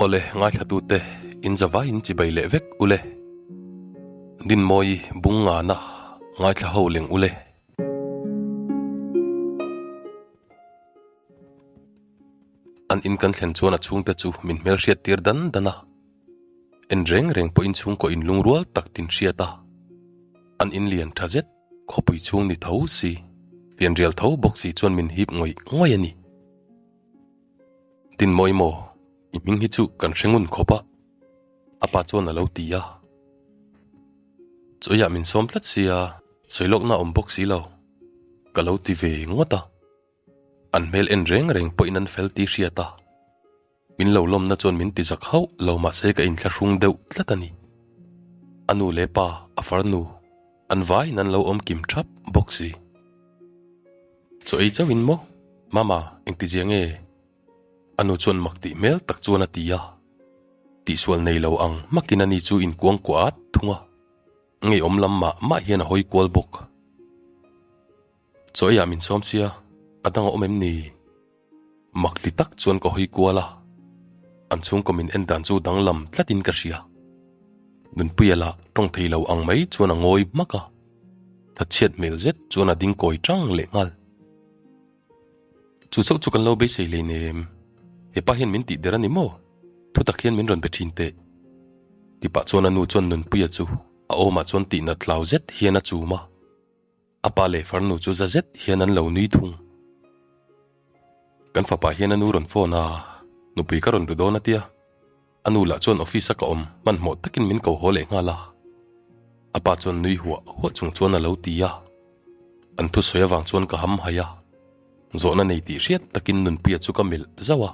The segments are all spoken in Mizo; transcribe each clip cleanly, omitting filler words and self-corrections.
Awle, ngaithlatute, in zavai in chibai leh vek ule. Dinmawi bung ngana ngaithla ho leng ule. An in kan thlen chuan a chhungte chu min hmelhriat tir dan dan a. En reng reng pawhin chhungkaw in lungrual tak tin hriat a. An in lian tha zet khawpui chhung ni tho si, fianrial tho bawk si chuan min hip ngawih ngawih a ni. Dinmawi maw, i hming hi chu kan hre ngun khawp a, a pa chuan a lo ti a. Chawiah min sawm tlat sia, sawi lawkna a awm bawk si lo, ka lo ti ve ngawt a. An hmel en reng reng pawhin an fel tih hriat a, min lo lawmna chuan min ti zak hauh lo mahse ka inthlahrung deuh tlat a ni. A nu leh pa, a farnu, an vaiin an lo awm kim thap bawk si. Chaw ei chauhin maw? Mama, engtizia nge? A nu chuan mak tih hmel tak chuan a ti a. Tihsual nei lo ang hmakin ani chu inkuangkuah at thung a, ngeiawm lam mah mah hian a hawi kual bawk. Chaw eiah min sawm sia, a dang a awm em ni? Mak ti tak chuan ka hawi kual a, an chhungkaw min en dan chu danglam tlatin ka hria. Nunpuia lah tawng thei lo ang mai chuan a ngawi hmak a, thatchhiat hmel zet chuan a ding kawi tang leh nghal. Chu chauh chu kan lo beisei hleinem, hepa hian min tih der a ni maw? Thutak hian min rawn be thin teh. Tipah chuan a nu chuan Nunpuia chu a awmah chuan tihnat hlau zet hian a chum a. A pa leh farnu chu za zet hian an lo nui thung. Kan fapa hian a nu rawn phone a, nupui ka rawn ru dawn a tia. A nu lah chuan office a ka awm hmanhmawh takin min ko haw leh nghal a. A pa chuan nui huah huah chung chuan a lo ti a. An thusawi avang chuan ka ham hai a. Zawhna nei tih hriat takin Nunpuia chu ka melh zauh a.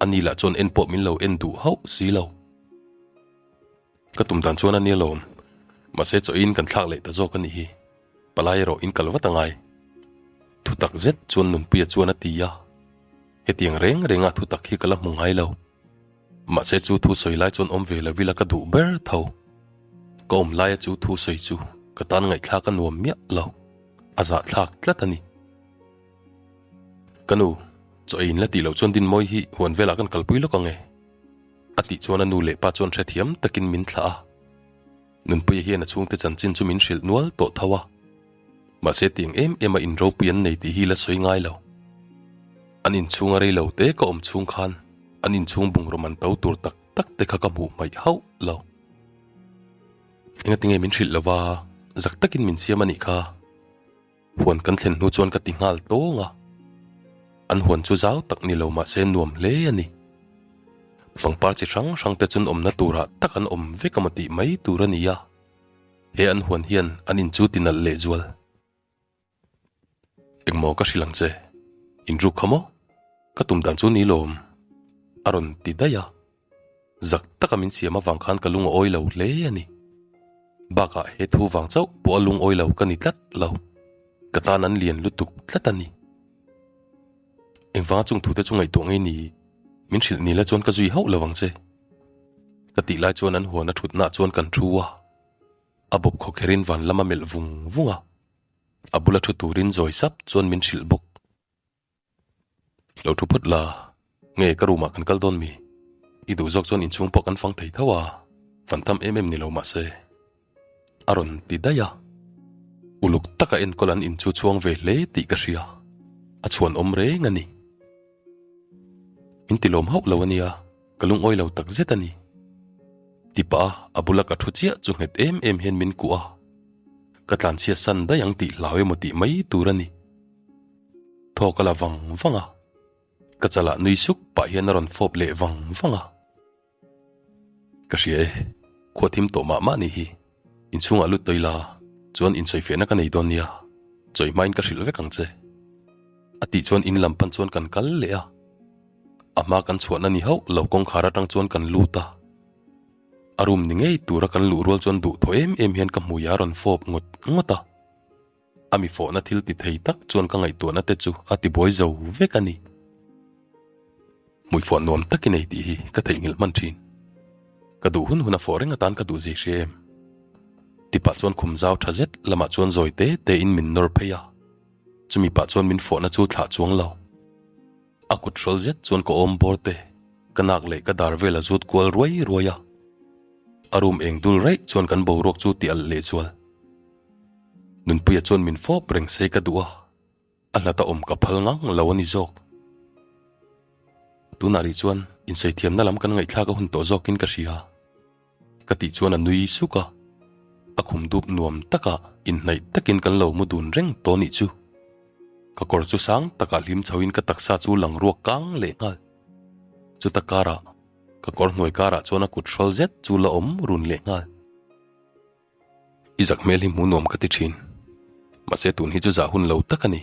Ani lah chuan en pawh min lo en duh hauh si lo. Ka tum dan chuan a nia lawm. Mahse chaw in kan thlak leh ta zawk a nih hi. Palai erawh in kal vat a ngai. Thutak zet chuan Nunpuia chuan a ti a. Hetiang reng renga thutak hi ka la hmu ngai lo. Mahse chu thu sawi lai chuan awm ve lo ila ka duh ber tho. Ka awm laia chu thu sawi chu ka tan ngaihthlak a nuam miah lo. A zahthlak tlat a ni. Ka nu, chaw ei in la tih loh chuan Dinmawi hi huan velah kan kalpui lawk ang e. A tih chuan a nu leh pa chuan hrethiam takin min thlah a. Nunpuia hian a chhungte chanchin chu min hrilh nual tawh tho a. Mahse tiang em em a inropui an nei tih hi la sawi ngai lo. An inchhung a rei lo te ka awm chhung khan an inchhung bungraw man to tur tak tak te kha ka hmuh hmaih hauh lo. Engatinge min hrilh lova zak takin min siam a nih kha. Huan kan thlen hnu chuan ka ti nghal tawng a, an huan chu zau tak ni lo mahse nuam hle a ni. Pangpar chi hrang hrang te chun awmna turah tak an awm vek emaw tih mai tur a ni a, he an huan hian an in chu ti nalh leh zual. Engmaw ka hrilh ang che, inruk kha maw? Ka tum dan chu ni lawm, a rawn ti daih a. Zak taka min siam avang khan ka lung a awi lo hle a ni. Bakah he thu vang chauh pawh a lungawi lo ka ni tlat lo. Ka tan an lian lutuk tlat a ni. Engvanga chung thute chu ngaihtuah ngei ni? Min hrilh ni la chuan ka zui hauh lo ang che. Ka tih lai chuan an huan a thutnaah chuan kan thu a. A bawp khawkherin van lam a melh vung vung a. A bula thu turin zawi sap chuan min hrilh bawk. Lo thu phawt la, nge ka room ah kan kal dawn mi? I duh zawk chuan inchhung pawh kan fang thei tho a, fan tham em em ni lo mahse. A rawn ti daih a. Uluk taka enkawl an in chu chhuang ve hle tih ka hria, a chhuan awm reng a ni. Min ti lawm hauh lo a nia, ka lungawi lo tak zet a ni. Ti pah a, a bula ka thu chiah chu nghet em em hian min kuah a, ka tlanchhia san daih ang tih hlau emaw tih mai tur a ni. Thaw ka la vang vang a, ka chalah nui suk pah hian a rawn fawp leh vang vang a. Ka hria e, khua thim tawh mah mah ni hi, inchhungah lut tawih la, chuan insawifiahna ka nei dawn nia, chawi hmain ka hrilh vek ang che. A tih chuan in lam pan chuan kan kal leh a, a hma kan chhuahna ni hauh lo kawngkhar atang chuan kan lut a. A room ni ngei tura kan luh rual chuan duhthawh em em hian ka hmui a rawn fawp ngawt ngawt a. A mi fawhna thil ti thei tak chuan ka ngaihtuahna te chu a ti buai zo vek a ni. Hmuifawh nuam tak i nei tih hi ka theihnghilh hman thin. Ka duh hun hun a fawh reng atan ka duh zia hria em? Tipah chuan khum zau tha zet lamah chuan zawi te te in min nawr phei a. Chumi pah chuan min fawhna chu thlah chuang lo. A kut hrawl zet chuan ka awm bawr te. Ka nak leh ka dar vel a zut kual ruai ruai a. A room eng dul raih chuan kan boruak chu ti alh lehzual. Nunpuia chuan min fawp reng se ka duh a, a hlata awm ka phal ngang lo a ni zawk. Tunah rih chuan insaithiamna lam kan ngaihthlak a hun tawh zawkin ka hria. Ka tih chuan a nui suk a, a khum dup nuam takah inhnaih takin kan lo mu dun reng tawh nih chu. Ka kawr chu sang takah hlim chhoin ka taksa chu lang ruak kang leh nghal. Chuta karah ka kawr hnuai karah chuan a kut hrawl zet chu la awm run leh nghal. I zak hmel hi hmu nuam ka ti thin. Mahse tun hi chu zah hun lo tak a ni,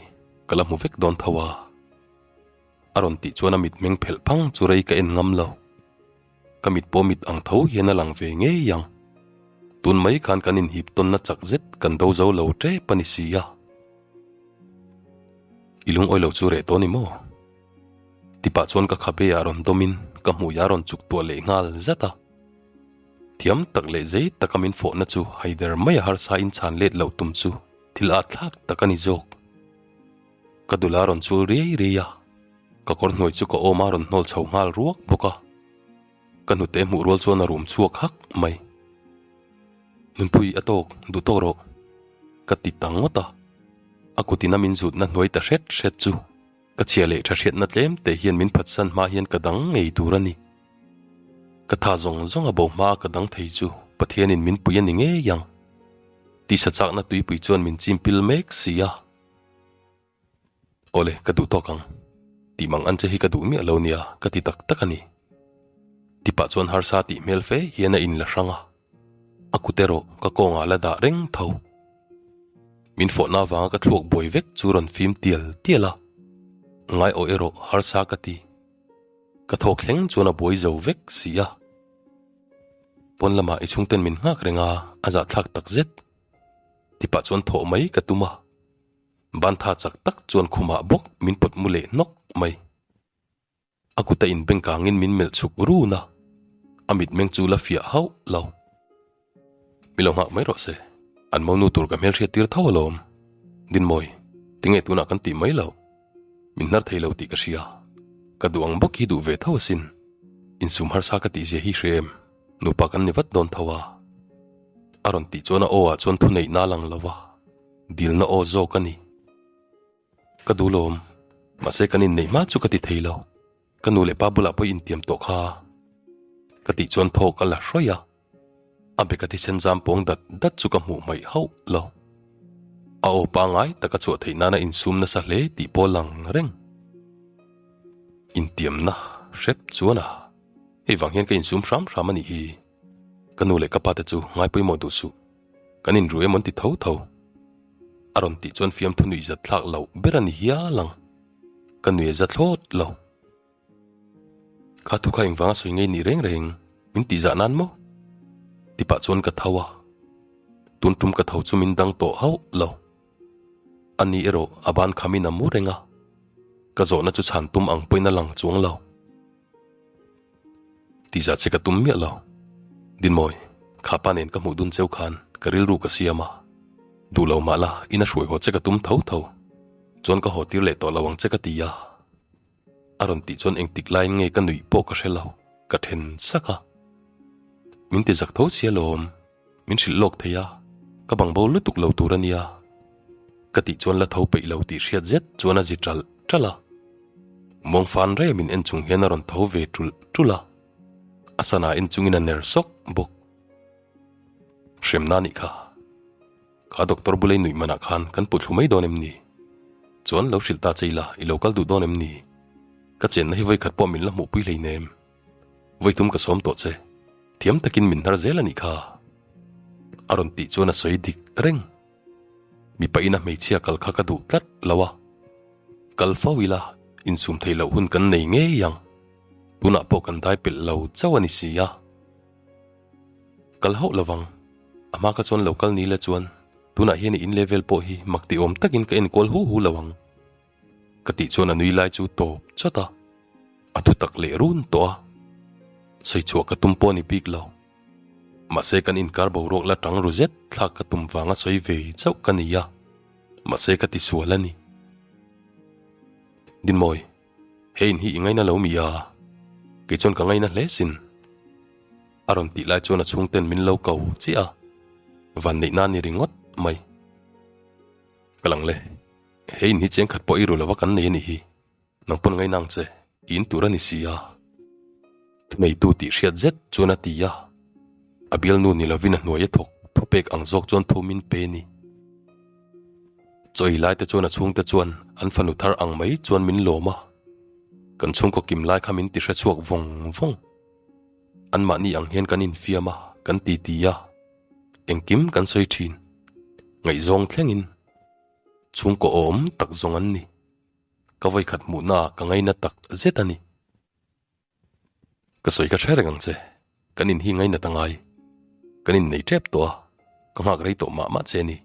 ka la hmu vek dawn tho a. A rawn tih chuan a mitmeng phelh phang chu rei ka en ngam lo. Ka mit pawh mit ang tho hian a lang ve ngei ang. Tun mai khan kan inhip tawnna chak zet kan do zo lo tep a ni si a. I lungawi lo chu reh tawh ni maw? Tipah chuan ka khabe ah rawn dawmin ka hmui a rawn chuk tuah leh nghal zat a. Thiam tak leh zei taka min fawhna chu haider mai a harsa in chhan let loh tum chu thil at thlak tak a ni zawk. Ka dul a rawn chul riai riai a, ka kawr hnuai chu ka awm a rawn hnawl chho nghal ruak bawk a. Ka hnute hmuh rual chuan a rum chhuak hak mai. Nunpui a tawk duh tawk rawh ka ti ta ngawt a, a kutin a min zutna hnuai ta hret hret chu Ka chhia leh tha hriatna tlem te hian min phatsan hma hian ka dang ngei tur a ni. Ka tha zawng zawng a bo hma a ka dang thei chu Pathianin min pui a ni ngei ang. Tisa chakna tuipui chuan min chim pil mek si a. Awle, ka duh tawk ang. Tih mang an che hi ka duh miah lo nia, ka ti tak tak a ni. Tipah chuan harsa tih hmel fe hian a inla hrang a. A kut erawh ka kawngah la dah reng tho. Min fawhna avanga ka thluak buai vek chu rawn fim tial tial a, ngai awh erawh harsa ka ti. Ka thawk thleng chuan a buai zo vek si a. Pawn lamah i chhungten min nghak reng a, a zahthlak tak zet. Tipah chuan thawh mai ka tum a. Bantha chak tak chuan khumah bawk min pawt mu leh hnawk mai. A kut a inbeng kangin min melh chhuk run a, a mitmeng chu la fiah hauh lo. Mi lo nghak mai rawh se, an monu tur ka hmelhriat tir tho alawm. Dinmawi, tinge tunah kan tih mai loh? Min hnar thei lo tih ka hria. Ka duh ang bawk hi duh ve tho asin. Insum harsa ka tih zia hi hre em? Nupa kan ni vat dawn tho a. A rawn tih chuan a aw ah chuan thuneihna a lang lo va, dilna aw zawk a ni. Ka duh lawm, mahse kan inneih hma chu ka ti thei lo. Ka nu leh pa bulah pawh i intiam tawh kha. Ka tih chuan thaw ka la hrawih a, a beka thisen zam pawng dat dat chu ka hmuh hmaih hauh lo. A aw pangngai taka chhuah theih nana insum nasa hle tih pawh lang reng. Intiamna hrep chuan a, hei vang hian ka insum hram hram a nih hi. Ka nu leh ka pa te chu ngai pawimawh duh suh. Kan inru em an ti tho tho. A rawn tih chuan fiamthu nuih zat thlak loh ber a ni hial ang. Ka nui a za thlawt lo. Kha thu kha engvanga sawi ngei nih reng reng min tih zah nan maw? Ti pah chuan ka tho a. Tun tum ka tho chu min dang tawh hauh lo. A ni erawh a ban khamin a mu reng a. Ka zawhna chu chhan tum ang pawhin a lang chuang lo. Tihzah che ka tum miah lo. Dinmawi, kha pa nen ka hmuh dun cheu khan ka rilru ka siam a. Duh lo mah la, ina hruai haw che ka tum tho tho. Chuan ka haw tir leh tawh lo ang che ka ti a. A rawn tih chuan engtik laiin nge ka nuih pawh ka hre lo, ka then sak a. Min ti zak tho sia lawm, min hrilh lawk thei a, ka bang bo lutuk lo tur a nia. Ka tih chuan la tho peih lo tih hriat zet chuan a zi ṭalh ṭalh a. Muangfan rem in en chung hian a rawn tho ve ṭulh ṭulh a, a sana en chungin a ner sawk bawk. Hremna nih kha. Kha doctor bula i nuih manah khan kan put thlu mai dawn em ni? Chuan lo hrilh ta che ila i lo kal duh dawn em ni? Ka chenna hi vawikhat pawh min la hmuhpui hleinem. Vawitum ka sawm tawh che. Thiam takin min hnar zel a nih kha. A rawn tih chuan a sawi dik reng. Mipa ina hmeichhia kal kha ka duh tlat lo a, kal fo ila insum theih loh hun kan nei ngei ang. Tunah pawh kan dai pelh lo chauh a ni si a. Kal hauh lovang, a hma kha chuan lo kal ni la chuan tunah hian i in level pawh hi mak ti awm takin ka enkual hu hu lo ang. Ka tih chuan a nui lai chu tawp chawt a, a thu tak leh run tawh a. Sawi chhuah ka tum pawh a ni bik lo. Mahse kan inkar boruak la tang ru zet thlak ka tum vanga sawi ve chauh ka ni a, mahse ka ti sual a ni. Dinmawi, he in hi i ngaina lo mi a? Kei chuan ka ngaina hle sin. A rawn tih lai chuan a chhungten min lo ko chiah a, vanneihna a ni ringawt mai. Ka lang le, he in hi chengkhat pawh i ru lova kan nei a nih hi. Nang pawn ngaina ang che, i in tur a ni si a. Thuneitu tih hriat zet chuan a ti a, a bialnu ni lovin a hnuai a thawk thupek ang zawk chuan thu min pe ni. Chawi lai te chuan a chhungte chuan an fanu thar ang mai chuan min lawm a, kan chhungkaw kim lai kha min ti hre chhuak vawng vawng. Anmahni ang hian kan infiam a, kan titi a, engkim kan sawi thin. Ngaihzawng thlengin chhungkaw awm tak zawng an ni. Ka vawikhat hmuhnaah ka ngaina tak zet a ni. Ka sawi ka hre reng ang che, kan in hi ngainat a ngai. Kan innei tep tawh a, ka nghak rei tawh mah mah che a ni.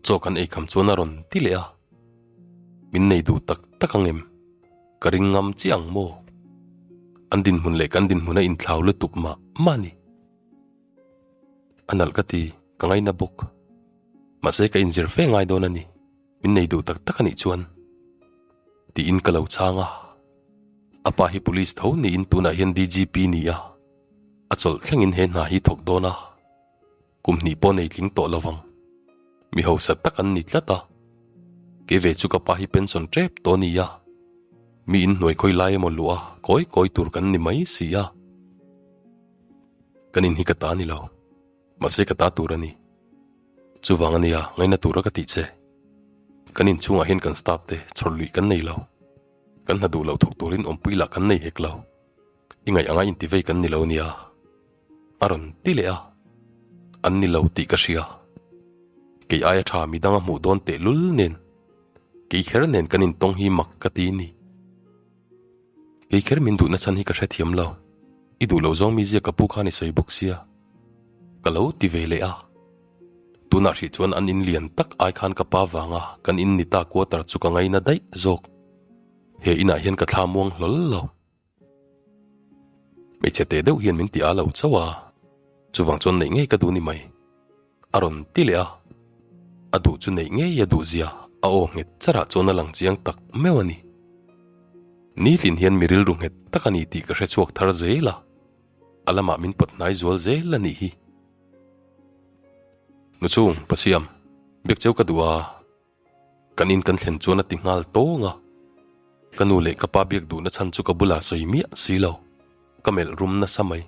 Chaw kan ei kham chuan a rawn ti leh a. Min nei duh tak tak ang em? Ka ring ngam chiah ang maw? An dinhmun leh kan dinhmun a inthlau lutuk mah mah a ni. A nalh ka ti, ka ngaina bawk. Mahse ka inzir fe ngai dawn a ni. Min nei duh tak tak a nih chuan tiin ka lo chhang a, a pa hi police tho niin tunah hian DGP ni a, a chawlh thlengin he hna hi thawk dawn a, kum hnih pawh nei tling tawh lovang. Mi hausa tak an ni tlat a, kei ve chu ka pa hi pension tep tawh a ni a, mi inhnuai khawi lai emaw luh a kawi kawi tur kan ni mai si a, kan in hi ka ta ni lo. Mahse ka ta tur a ni. Chuvang a nia, ngaina tura ka tih che. Kan inchhungah hian kan staff te chhawr luih kan nei lo. Kan hna duh loh thawk turin awmpui lah kan nei hek lo. I ngaih anga inti vei kan ni lo nia. A rawn ti leh a. An ni lo tih ka hria. Kei aia tha midang a hmuh dawn tehlul nen. Kei kher nen kan intawng hi mak ka ti ni. Kei kher min duhna chhan hi ka hrethiam lo. I duh loh zawng mi zia ka pu khan i sawi bawk sia. Ka lo ti ve leh a. Tunah hrih chuan an in lian tak ai khan ka pa vanga kan in ni ta quarter chu ka ngaina daih zawk. He inah hian ka thla muang hlawl lo. Hmeichhe teh deuh hian min ti a lo chauh a, chuvang chuan neih ngei ka duh ni mai. A rawn ti leh a, a duh chu neih ngei a duh zia a aw nghet charah chuan a lang chiang tak meuh a ni. Nitlin hian mi rilru nghet tak a ni tih ka hre chhuak thar zel a, a lamah min pawt hnai zual zel a nih hi. Nu chung, Pa Siam, biak cheu ka duh a. Kan in kan thlen chuan a ti nghal tawng a, ka nu leh ka pa biak duhna chhan chu ka bulah sawi miah si lo, ka melh rum nasa mai.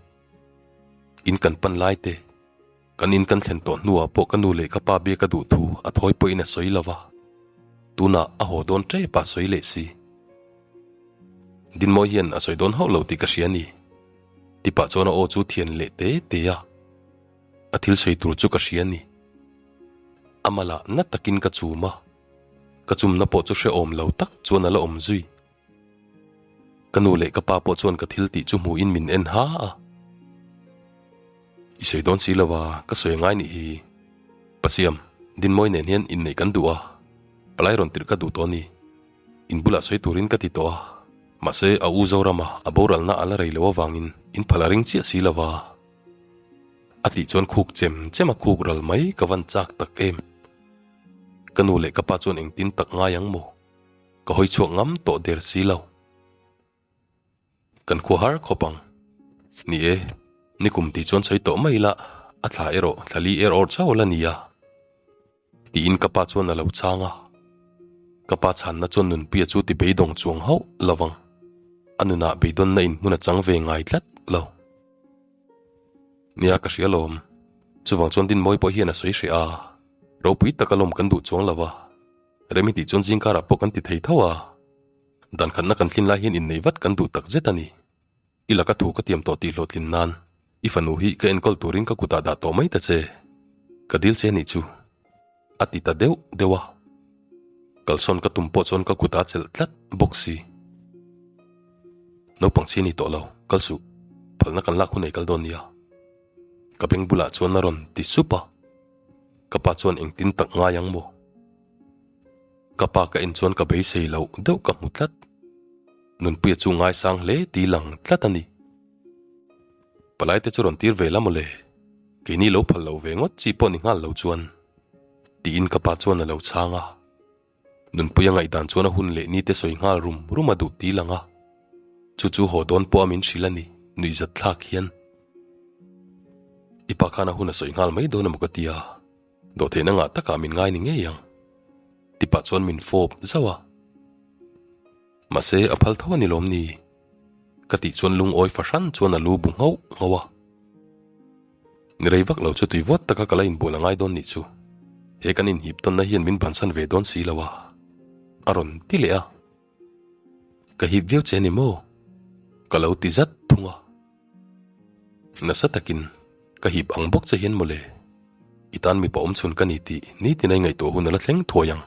In kan pan lai te, kan in kan thlen tawh hnuah pawh ka nu leh ka pa biak a duh thu a thawi pawhin a sawi lo va, tunah a haw dawn tep a sawi leh si. Dinmawi hian a sawi dawn hauh lo tih ka hria a ni, tipah chuan a aw chu thian leh te te a. A thil sawi tur chu ka hria a ni. A malah na takin ka chum a, ka chumna pawh chu hrehawm lo tak chuan a la awm zui. Ka nu leh ka pa pawh chuan ka thil tih chu hmuhin min en ha a. I sawi dawn si lo a, ka sawi angai nih hi. Pasiam, Dinmawi nen hian inneih kan duh a, palai rawn tirh ka duh tawh a ni. In bulah sawi turin ka ti tawh a, mahse a u Zorama a boralna a la rei lo avangin in phal a ring chiah si lo va. A tih chuan khuk chem chem a khuk ral mai ka van chak tak em. Ka nu leh ka pa chuan engtin tak ngai ang maw? Ka hawi chhuak ngam tawh der si lo. Kan khua har khawp ang. Ni e, nikum tih chuan sawi tawh mai ila, a thla erawh thla li er awr chauh la nia. Tiin ka pa chuan a lo chhang a. Ka pa chhanna chuan Nunpuia chu ti beidawng chuang hauh lo vang. A nunah beidawnna in hmun a chang ve ngai tlat lo. Nia ka hria lawm. Chuvang chuan Dinmawi pawh hian a sawi hreh a. Ropui taka lawm kan duh chuang lo va. Remi tih chuan zingkarah pawh kan ti thei tho a. Dan khatna kan tlin lai hian innei vat kan duh tak zet a ni. I laka thu ka tiam tawh tih hlawhtlin nan i fanu hi ka enkawl turin ka kutah dah tawh mai ta che. Ka dil che nih chu. A ti ta deuh deuh a. Kalsawn ka tum pawh chuan ka kut a chelh tlat bawk si. Naupang chi a ni tawh lo, kal suh. Phalna kan lak hun ei kal dawn nia. Ka beng bulah chuan a rawn ti sup a. Ka pa chuan engtin tak ngai ang maw? Ka pa ka en chuan ka beisei loh deuh ka hmu tlat. Nunpuia chu ngaisang hle ti lang tlat a ni. Palai te chu rawn tir ve la mawle, keini lo phal lo ve ngawt chi pawh ni nghal lo chuan tiin ka pa chuan a lo chhang a. Nunpuia ngaihdan chuan a hun leh ni te sawi nghal rum rum a duh ti lang a. Chu chu haw dawn pawh a min hrilh a ni, nuihzat thlak hian. I pa khan a hun a sawi nghal mai dawn emaw ka ti a, dawhtheihna ngah takah min ngai ni ngei ang. Ti pah chuan min fawp zauh a. Mahse a phal tho a ni lawm ni? Ka tih chuan lungawi fahran chuan a lu bu nghauh nghauh a. Ni rei vak lo chu tui vawt taka ka la inbual a ngai dawn nih chu. He kan inhip tawnna hian min bansan ve dawn si lo a, a rawn ti leh a. Ka hip viau che ni maw? Ka lo ti zat thung a. Nasa takin ka hip ang bawk che hian mawle. I tan mipa awm chhun ka ni tih nitin a i ngaihtuah hun a la thleng thuai ang.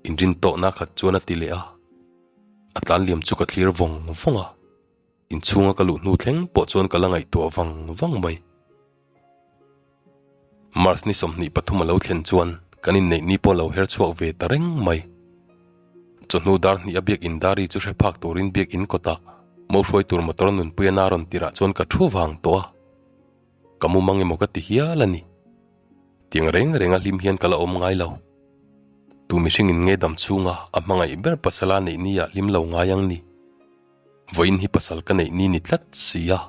Inrin tawhna khat chuan a ti leh a. A tlan liam chu ka thlir vawng vawng a. Inchhunga ka luh hnu thleng pawh chuan ka la ngaihtuah vang vang mai. March ni 23 a lo thlen chuan kan inneih ni pawh lo her chhuak ve ta reng mai. Chawhnu dar hnih a biak in dari chu hre phak turin biak in kawtah mo hruai tur motor nunpui a na rawn tirah chuan ka thu vang tawh a. Ka mu mang emaw ka ti hial a ni. Tiang reng reng a hlim hian ka la awm ngai lo. Tu mihring in nge dam chhunga a hmangaih ber pasala neih ni ah hlim lo ngai ang ni. Vawiin hi pasal ka neih ni ni tlat si a.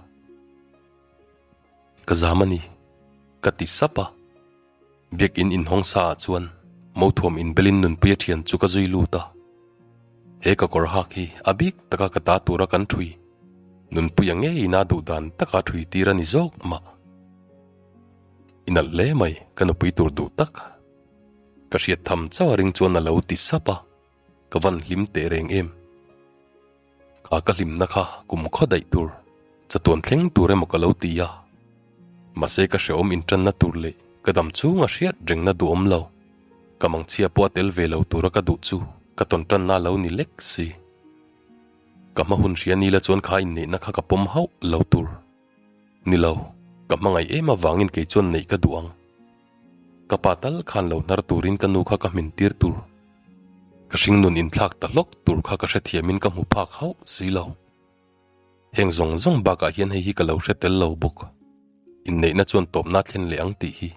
Ka zam a ni, ka ti sap a. Biakinn inhawng sa ah chuan Mothuam inbelin nunpuia thian chu ka zui lut a. He ka kawr hak hi a bik taka ka ta tura kan thui, nunpuia ngeiin a duh dan taka thui tir a ni zawk mah. I nalh hle mai ka nupui tur duh tak. Ka hriat tham chauh a ring chuan a lo ti sap a. Ka van hlim teh reng em? Kha ka hlimna kha kum khaw daih tur, chatuan thleng tur emaw ka lo ti a. Mahse ka hrehawm intanna tur leh ka dam chhunga hriat rengna duhawm lo, ka mangchhia pawh a tel ve lo tura ka duh chu ka tawn tanna a lo ni lek si. Ka hma hun hria nila chuan kha inneihna kha ka pawm hauh lo tur. Ni lo, ka hmangaih em avangin kei chuan neih ka duh ang. Ka pa tal khan lo hnar turin ka nu kha ka hmin tir tur. Ka hringnun inthlak ta hlawk tur kha ka hrethiamin ka hmu phak hauh si lo. Heng zawng zawng bakah hian hei hi ka lo hre tel lo bawk. Inneihna chuan tawpna thlen leh ang tih hi.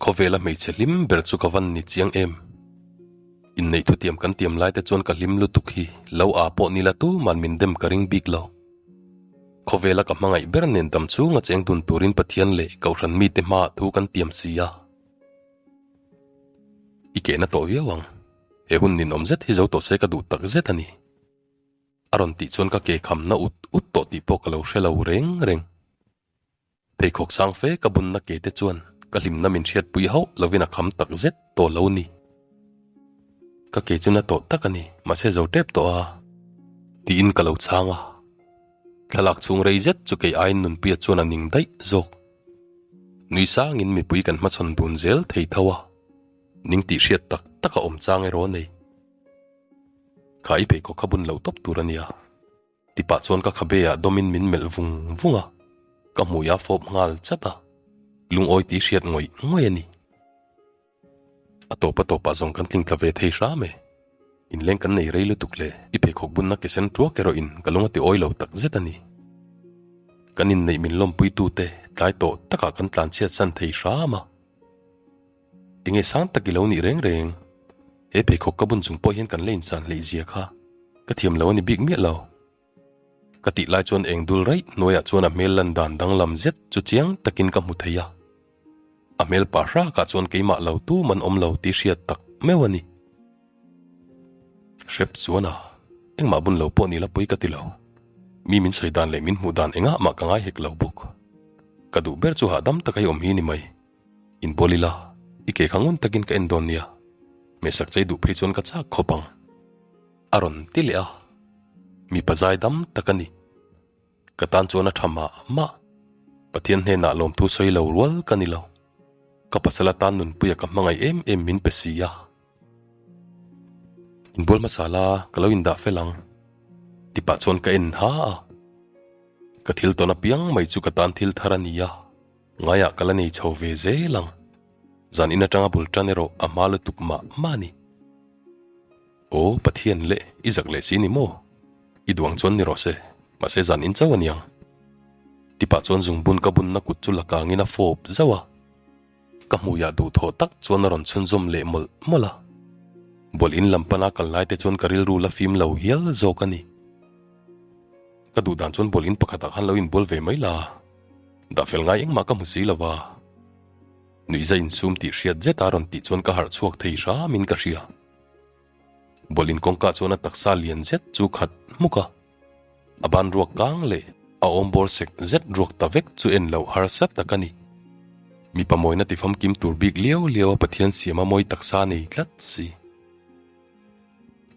Khawvela hmeichhe hlim ber chu ka van ni chiang em. Inneih thutiam kan tiam lai te chuan ka hlim lutuk hi lo a pawh nila tuman min dem ka ring bik lo. Khawvela ka hmangaih ber nen dam chhunga cheng dun turin Pathian leh Kohhran mite hmaah thu kan tiam si a. I kehna tawh viau ang. He hun ninawm zet hi zo tawh se ka duh tak zet a ni. A rawn tih chuan ka ke khamna ut ut tawh tih pawh ka lo hre lo reng reng. Pheikhawk sang fe ka bunna ke te chuan ka hlimna min hriatpui hauh lovin a kham tak zet tawh lo ni. Ka ke chu na tawh tak a ni, mahse zo tep tawh a, tiin ka lo chhang a. Thlalak chhung rei zet chu kei aiin Nunpuia chuan a ning daih zawk. Nui sangin mipui kan hmachhawn dun zel thei tho a, ning tih hriat tak tak a awm chang erawh a nei. Kha i pheikhawk kha bun loh tawp tur a nia. Ti pah chuan ka khabe ah dawmin min melh vung vung a, ka hmui a fawp nghal chat a, lungawi tih hriat ngawih ngawih a ni. A tawp a tawpah zawng kan tling tla ve thei hram e. Inleng kan nei rei lutuk le, i pheikhawk bunna ke sen tuak erawh in ka lung a ti awi lo tak zet a ni. Kan inneih min lawmpui tute tlai tawh takah kan tlanchhiat san thei hram a. Enge sang tak i lo nih reng reng? He pheikhawk ka bun chung pawh hian kan la insan hleih zia kha ka thiam lo a ni bik miah lo. Ka tih lai chuan eng dul raih hnuaiah chuan a hmel lan dan danglam zet chu chiang takin ka hmu thei a. A hmel pa hrakah chuan keimah lo tum an awm lo tih hriat tak meuh a ni. Hrep chuan a, engmah bun lo pawh ni la pawi ka ti lo. Mi min sawi dan leh min hmuh dan engah mah ka ngai hek lo bawk. Ka duh ber chu hahdam taka i awm hi ni mai. Inbual ila, i ke kha ngun takin ka en dawn nia. Hmehsak chei duh phei chuan ka chak khawp ang. A rawn ti leh a, mipa zai dam tak a ni. Ka tan chuan a tha mah mah. Pathian hnenah lawmthu sawi lo rual ka ni lo. Ka pasal atan nunpuia ka hmangaih em em min pe si a. Inbual hmasa la, ka lo indah fel ang. Ti pah chuan ka en ha a. Ka thil tawn apiang mai chu ka tan thil thar a ni a. Ngaiah ka la nei chho ve zel ang. Zan in atanga bul tan erawh a hma lutuk mah mah a ni. Aw Pathian leh i zak leh si ni maw? I duang chuan ni rawh se, mahse zan in chauh a niang. Tipah chuan zungbun ka bunna kut chu la kangin a fawp zauh a. Ka hmuiah duhthawh tak chuan a rawn chhunzawm leh mawlh mawlh a. Bual in lam pana kal lai te chuan ka rilru la fim lo hial zawk a ni. Ka duh dan chuan bual in pakhatah khan lo inbual ve mai la, dah fel ngai engmah ka hmu si lo va. Nuihza insum tih hriat zet a rawn tih chuan ka harh chhuak thei hramin ka hria. Bual in kawngka chuan a taksa lian zet chu khat hmuk a, a ban ruak kang leh a awm bawr sek zet ruak ta vek chu en loh harsa tak a ni. Mipa mawina ti famkim tur bik liau liau a Pathian siama mawi taksa nei tlat si.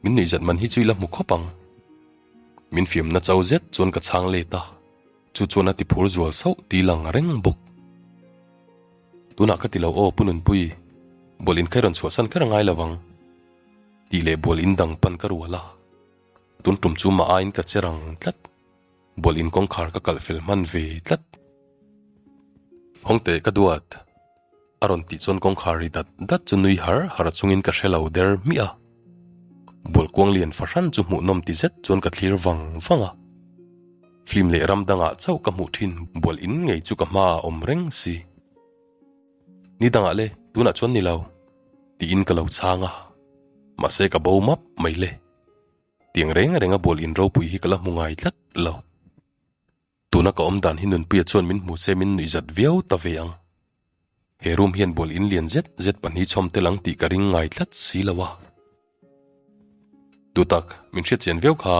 Min nuihzat man hi chu i la hmu khawp ang. Min fiamna chau zet chuan ka chhang let a, chu chuan a ti phur zual sauh ti lang reng bawk. Tunah ka ti lo aw Pu Nunpui, bual in kha i rawn chhuahsan kher a ngai lo ang tih leh bual in dang pan ka rual a, tun tum chu mah aiin ka che rang tlat, bual in kawngkhar ka kalh fel hman ve tlat. Hawngte ka duat. A rawn tih chuan kawngkhar ri dat dat chu nui har har chungin ka hre lo der hmiah a. Bualkuang lian fahran chu hmuhnawm ti zet chuan ka thlir vang vang a. Film leh ram dangah chauh ka hmuh thin bual in ngei chu ka hmaah a awm reng si. Ni dangah le, tunah chuan ni lo, tiin ka lo chhang a. Mahse ka bo map mai le. Tiang reng renga bual in ropui hi ka la hmu ngai tlat lo. Tuna ka awm dan hi Nunpuia chuan min hmu se min nuih zat viau ta ve ang. He room hian bual in lian zet zet pahnih chhawm tel ang tih ka ring ngai tlat si lo a. Duhtak, min hriat chian viau kha.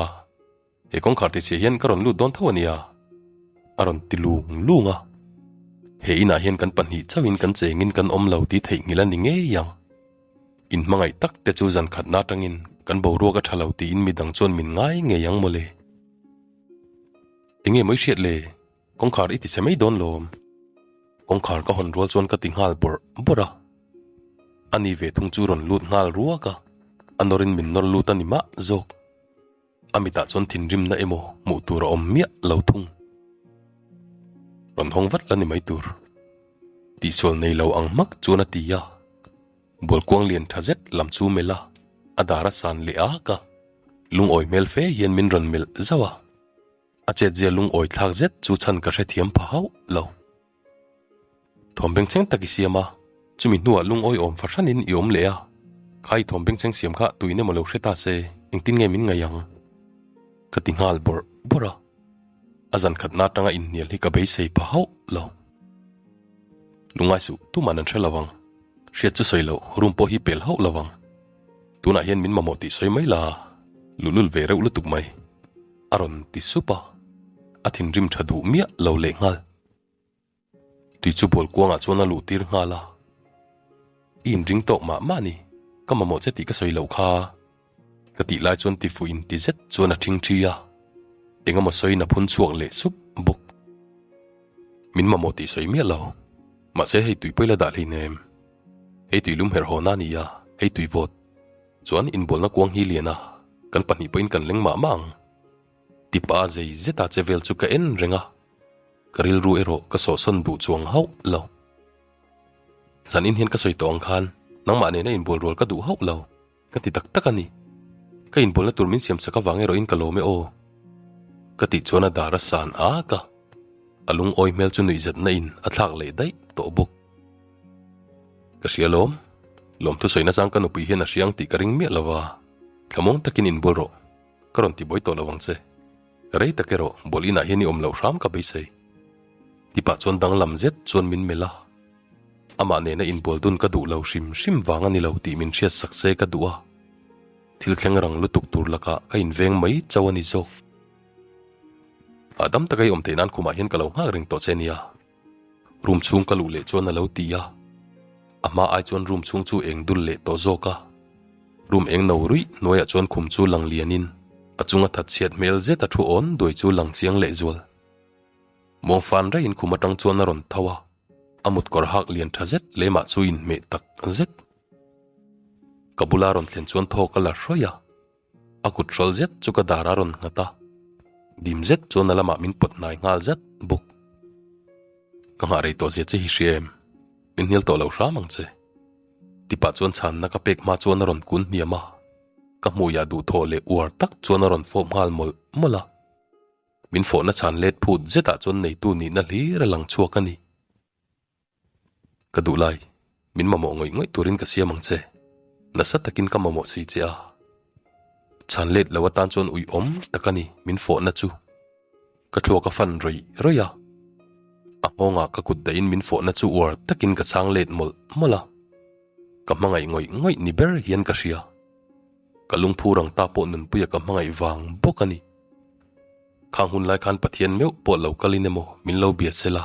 He kawngkhar ti chhia hian ka rawn lut dawn tho a nia. A rawn ti lung lung a. He inah hian kan pahnih chauhin kan chengin kan awm lo tih theihnghilh a ni ngei ang. In hmangaih tak te chu zan khatna atangin kan boruak a tha lo tiin midang chuan min ngai ngei ang mawle. Enge mawi hriat le? Kawngkhar i ti chhe mai dawn lawm. Kawngkhar ka hawn rual chuan ka ti nghal bawrh bawrh a. A ni ve thung chu rawn lut nghal ruak a, a nawrin min nawr lut a ni mah zawk. A mitah chuan thinrimna emaw hmuh tur a awm miah lo thung. Rawn hawng vat la ni mai tur. Tihsual nei lo ang hmak chuan a ti a. Bualkuang lian tha zet lam chu melh a, a dar a san leh ak a. Lungawi hmel fe hian min rawn melh zauh a. A chetzia lungawi thlak zet chu chhan ka hrethiam pha hauh lo. Thawm bengchheng tak i siam a, chumi hnuah lungawi awm fahranin i awm leh a. Kha i thawm bengchheng siam kha tuin emaw lo hre ta se, engtin nge min ngaih ang? Ka ti nghal bawrh bawrh a. A zan khatna atanga inhnial hi ka beisei pha hauh lo. Lungngai suh, tuman an hre lo ang. Hriat chu sawi loh, room pawh hi pel hauh lo ang. Tunah hian min mamawh tih sawi mai la, luhlul ve reuh lutuk mai. A rawn ti sup a, a thinrim tha duh miah lo leh nghal. Tui chu bual kuangah chuan a luh tir nghal a. I inring tawk mah mah ni, ka mamawh che tih ka sawi loh kha. Ka tih lai chuan tifuh in ti zet chuan a thing thi a, eng emaw sawiin a phun chhuak leh sup bawk. Min mamawh tih sawi miah lo, mahse hei tui pawh i la dah hleinem. Hei tui lum herh haw na a ni a, hei tui vawt. Chuan inbualna kuang hi lian a, kan pahnih pawhin kan leng mah mah ang. Tipa zei zeta che vel chu ka en reng a, ka rilru erawh ka sawhsawn duh chuang hauh lo. Zanin hian ka sawi tawh ang khan nangmah nena inbual rual ka duh hauh lo. Ka ti tak tak a ni. Ka inbualna tur min siam sak avang erawhin ka lawm e aw. Ka tih chuan a dar a san ak a, a lungawi hmel chu nuihzatna in a thlak leh daih tawh bawk. Ka hria lawm, lawmthu sawina chang ka nupui hian a hriang tih ka ring miah lo va, thlamuang takin inbual rawh, ka rawn ti buai tawh lo ang che. Rei tak erawh bual inah hian i awm loh hram ka beisei. Tipah chuan danglam zet chuan min melh a. Amah nena inbual dun ka duh lo hrim hrim vang a ni lo tih min hriat sak se ka duh a, thil thleng rang lutuk tur lakah ka inveng mai chauh a ni zawk. Hahdam taka i awm theih nan khumah hian ka lo nghak reng tawh che nia. Room chhung ka luh leh chuan a lo ti a, a hma ai chuan room chhung chu eng dul leh tawh zawk a. Room eng no ruih hnuaiah chuan khum chu lang lianin a chunga thatchhiat hmel zet a thu awn duai chu lang chiang leh zual. Muangfan raiin khum atang chuan a rawn tho a. A mut kawr hak lian tha zet lemah chu inhmeh tak zet. Ka bula rawn thlen chuan thawk a la hrawih a, a kut hrawl zet chu ka dar a rawn nghat a, dim zet chuan a lamah min pawt hnai nghal zat bawk. Ka nghah rei tawh zia che hi hria em? Min hnial tawh lo hram ang che. Tipah chuan chhanna ka pek hma chuan a rawn kun hniam a, ka hmuiah duhthawh leh uar tak chuan a rawn fawp nghal mawlh mawlh a. Min fawhna chhan let phut zetah chuan neitu nihna hlir a lang chhuak a ni. Ka duh lai, min mamawh ngawih ngawih turin ka siam ang che. Nasa takin ka mamawh si che a. Chhan let lo atan chuan uiawm tak a ni min fawhna chu. Ka thluak a fan rawih rawih a, a nghawngah ka kut dahin min fawhna chu uar takin ka chhang let mawlh mawlh a. Ka hmangaih ngawih ngawih ni ber hian ka hria. Ka lungphu rang ta pawh nunpuia ka hmangaih vang bawk a ni. Khang hun lai khan Pathian meuh pawh lo kalin emaw min lo bia se la,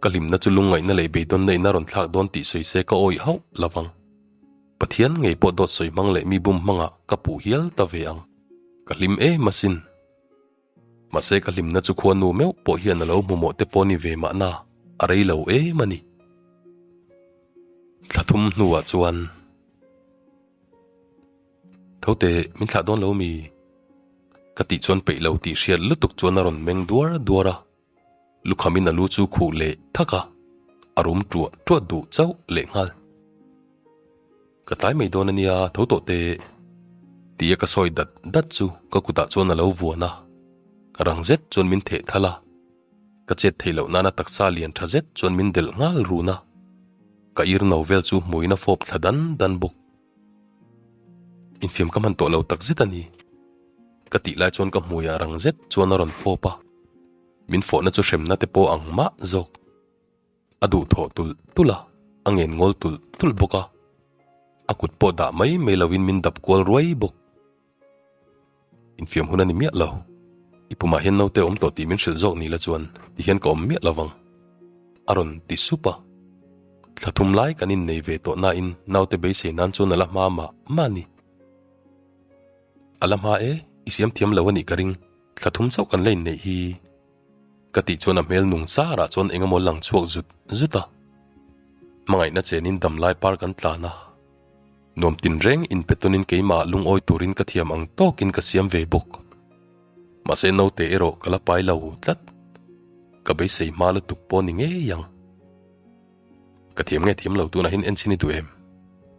ka hlimna chu lungngaihna leh beidawnna in a rawn thlak dawn tih sawi se ka awih hauh lo vang. Pathian ngei pawh dawt sawi hmang leh mi bum hmangah ka puh hial ta ve ang. Ka hlim em asin. Mahse ka hlimna chu khuanu meuh pawh hian a lo hmu mawh te pawh ni ve mahna a rei lo em a ni. Thla thum hnuah chuan. Tho teh, min thlah dawn lo mi? Ka tih chuan peih lo tih hriat lutuk chuan a rawn meng duar duar a, lukhamin a lu chu khuh leh thak a, a rum tuah tuah duh chauh leh nghal. Ka tlai mai dawn a nia, tho tawh teh tia ka sawi dat dat chu ka kutah chuan a lo vuan a, rang zet chuan min theh thal a, ka chet theih loh nana taksa lian tha zet chuan min delh nghal run a, ka ir no vel chu hmuin a fawp thla dan dan bawk. Infiam ka hman tawh lo tak zet a ni. Ka tih lai chuan ka hmuiah rang zet chuan a rawn fawp a, min fawhna chu hremna te pawh ang mah zawk. A duhthawh tulh tulh a, a ngen ngawl tulh tulh bawk a, a kut pawh dah mai mai lovin min dap kual ruai bawk. Infiam hun a ni miah lo. I pumah hian naute awm tawh tih min hrilh zawk ni la chuan ti hian ka awm miah lo vang. A rawn ti sup a. Thla thum lai kan innei ve tawh nain naute beisei nan chuan a la hma mah mah a ni. A la hma e, i siam thiam lo a nih ka ring. Thla thum chauh kan la inneih hi. Ka tih chuan a hmel nung sarah chuan eng emaw lang chhuak zut zut a. Hmangaihna chenin damlai par kan tlan a. Nuam tinreng inpetawnin keimah lungawi turin ka thiam ang tawkin ka siam ve bawk. Mahse naute erawh ka la pai lo tlat. Ka beisei hma lutuk pawh ni ngei ang. Ka thiam nge thiam lo tunah hian en chhin i duh em?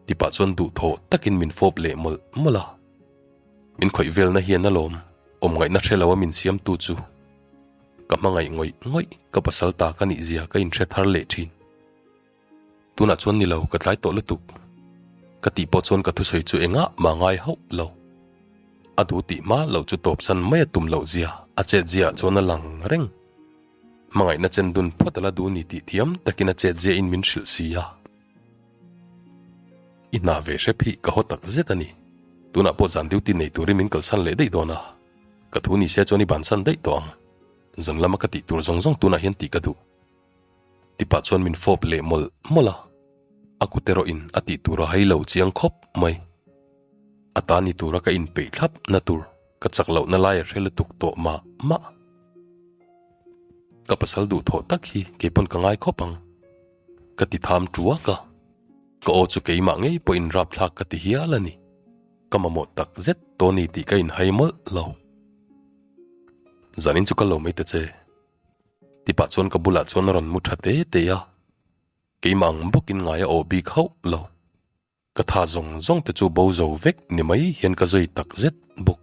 Ti pah chuan duhthawh takin min fawp leh mawlh mawlh a. Min khawih velna hian alawm awm ngaihna hre lo a min siamtu chu. Ka hmangaih ngawih ngawih ka pasal ta ka nih zia ka inhre thar leh thin. Tunah chuan ni lo ka tlai tawh lutuk. Ka tih pawh chuan ka thusawi chu engah mah ngai hauh lo. A duh tih hma loh chu tawpsan mai a tum loh zia a chet zia ah chuan a lang reng. Hmangaihna chen dun phawt a la duh ni tih thiam takin a chet zia in min hrilh si a. I hna ve hrep hi ka haw tak zet a ni. Tunah pawh zan duty nei turin min kalsan leh daih dawn a. Ka thu ni se chuan i bansan daih tawh ang. Zan lama ka tih tur zawng zawng tunah hian tih ka duh. Tipah chuan min fawp leh mawlh mawlh a. A kut erawh in a tih tur a hai lo chiang khawp mai. A ta ni tura ka inpeih thlap na tur ka chak lohna lai a hre lutuk tawh mah mah. Ka pasal duhthawh tak hi keipawn ka ngai khawp ang. Ka ti tham tuak a, ka aw chu keimah ngei pawhin rapthlak ka ti hial a ni. Ka mamawh tak zet Tony tih ka inhai mawlh lo. Zanin chu ka lo mai ta che. Tipah chuan ka bulah chuan a rawn mu tha te te a, keimah ang bawkin ngai a aw bik hauh lo. Ka tha zawng zawng te chu bo zo vek ni mai hian ka zui tak zet bawk.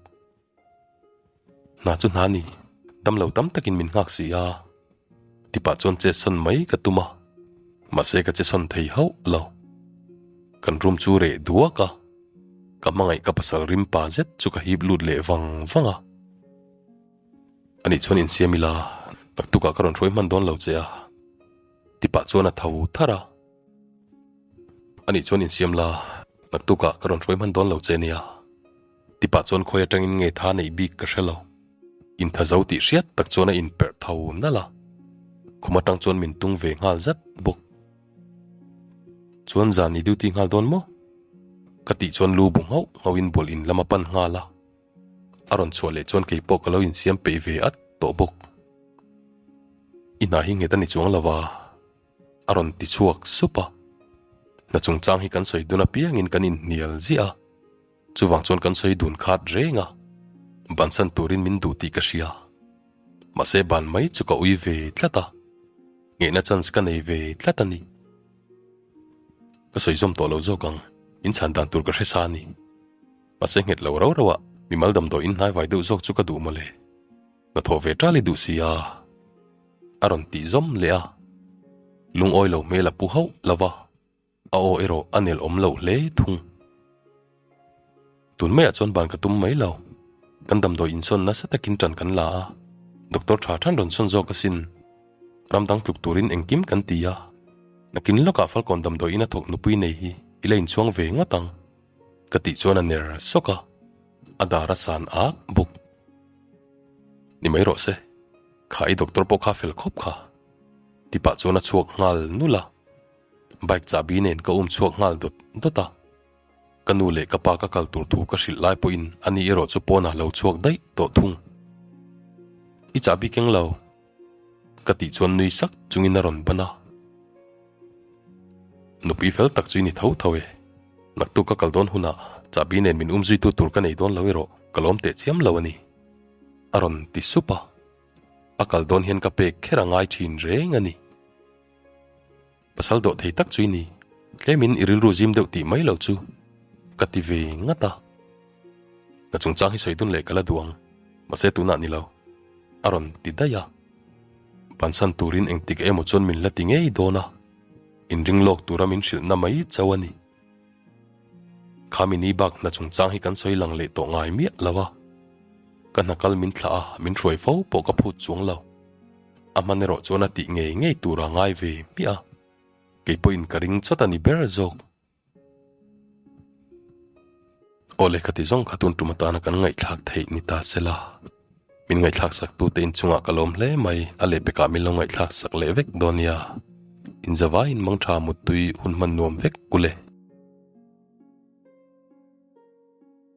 Hna chu hna ni, dam lo tam takin min nghak si a, tipah chuan che sawn mai ka tum a, mahse ka che sawn thei hauh lo. Kan room chu reh duak a, ka hmangaih ka pasal rim pa zet chu ka hip lut leh vang vang a. Anih chuan insiam ila, naktukah ka rawn hruai hman dawn lo che a, tipah chuan a tho tharh a. Anih chuan insiam la, naktukah ka rawn hruai hman dawn lo che nia. Tipah chuan khawi atangin nge tha neih bik ka hre lo. Intha zo tih hriat tak chuan a inperh tho nalh a. Khum atang chuan min tung ve nghal zat bawk. Chuan zan i duty nghal dawn maw? Ka tih chuan lu bu nghauh nghauhin bawlh in lam a pan nghal a. A rawn chhuah leh chuan kei pawh ka lo insiam peih ve at tawh bawk. I hna hi nghet a ni chuang lo va. A rawn ti chhuak sup a. Hna chungchang hi kan sawi dun apiangin kan inhnial ziah a, chuvang chuan kan sawi dun khat reng a, bansan turin min duh tih ka hria. Mahse ban mai chu ka ui ve tlat a, ngeihna chance ka nei ve tlat a ni. Ka sawi zawm tawh lo zawk ang, in chhan dan tur ka hre sa a ni. Mahse nghet lo rau rau ah mimal damdawi in hnaivai deuh zawk chu ka duh mawle. Hnathawh ve ṭal i duh si a. A rawn tih zawm leh a, lungawi lo hmel a pu hauh lo va, a aw erawh a nel awm loh hle thung. Tun maiah chuan ban ka tum mai lo, kan damdawi insawn nasa takin ṭan kan la a, Doctor tha than rawn sawn zawk asin. Ram dang tluk turin engkim kan ti a. Nakin lawkah Falkawn damdawiin a thawk nupui nei hi i la inchhuang ve ngawt ang. Ka tih chuan a ner sawk a, a dar a san ak bawk. Ni mai rawh se, kha i doctor pawh kha fel khawp kha. Ti pah chuan a chhuak nghal nulh a. Bike chahbi nen ka um chhuak nghal dawt dawt a. Ka nu leh ka pa ka kal tur thu ka hrilh lai pawhin ani erawh chu pawnah lo chhuak daih tawh thung. I chahbi keng lo? Ka tih chuan nui sak chungin a rawn ban a. Nupui fel tak chu i ni tho tho e. Naktuk ka kal dawn hunah chahbi nen min umzuitu tur ka nei dawn lo erawh ka lawm teh chiam lo a ni. A rawn ti sup a. A kal dawn hian ka pek kher a ngai thin reng a ni. Pasal dawh thei tak chu i ni, tlemin i rilru zim deuh tih mai lo chu ka ti ve ngat a. Ka chungchang hi sawi dun leh ka la duh ang, mahse tunah ni lo, a rawn ti daih a. Bansan turin engtik emaw chuan min la ti ngei dawn a, inring lawk tura min hrilhna mai chauh a ni. Khami ni bak hna chungchang hi kan sawi lang leh tawh ngai miah lo a, ka hna kal min thlah a, min hruai fo pawh ka phut chuang lo. A hman erawh chuan a tih ngei ngei tur a ngai ve hmiah a, kei pawhin ka ring chawt a ni ber zawk. Aw lehkha ti zawng kha tun tum atana kan ngaihthlak theih ni ta se la, min ngaihthlak sak tute inchungah ka lawm hle mai, a lehpekah min lo ngaihthlak sak leh vek dawn nia. Inzavaiin mangtha muttui hun hman nuam vek ule.